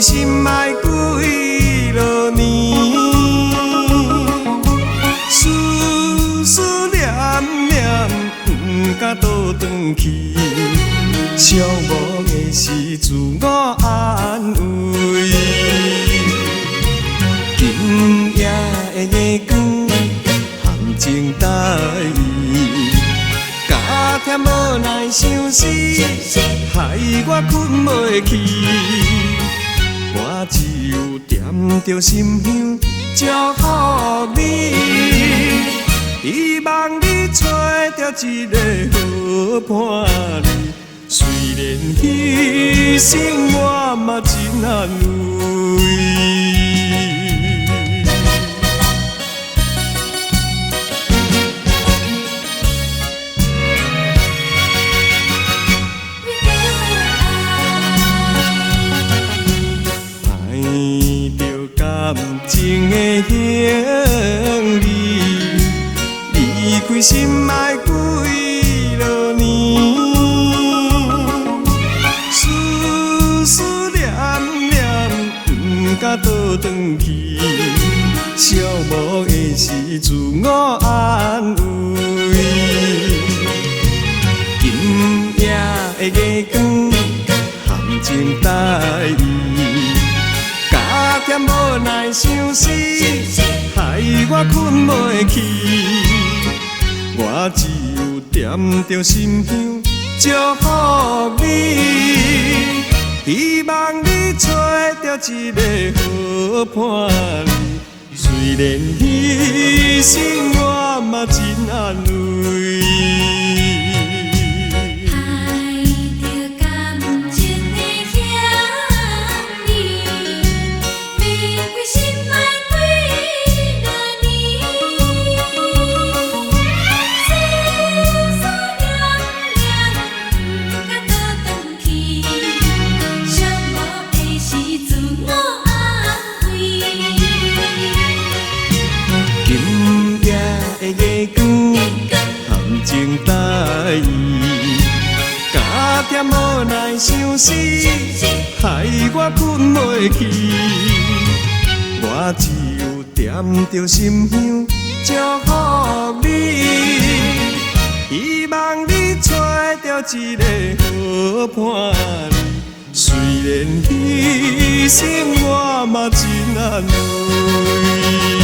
開心愛幾落年，思思念念，毋敢倒轉去，寂寞的是自我安慰。今夜的月光含情代意，加添無奈相思，害我睏袂去。我只有點著心香祝福你，希望你揣著一个好伴侶。雖然犧牲我嘛真安慰。为着爱，爱著感情的行李，離開心愛幾落年，思思念念，毋敢倒轉去，寂寞的是自我安慰。今夜的月光含情代意，加添無奈相思，害我睏袂去。我只有點著心香祝福你，希望你揣著一個好伴侶。雖然犧牲我嘛真安慰。愛著感情的行李，玫瑰心愛幾落年，思思念念，毋敢倒轉去，寂寞的是自我安慰。今夜的月光含情代意，加添無奈相思，害我睏袂去。我只有點著心香祝福你，希望你揣著一個好伴侶。雖然犧牲我嘛真安慰。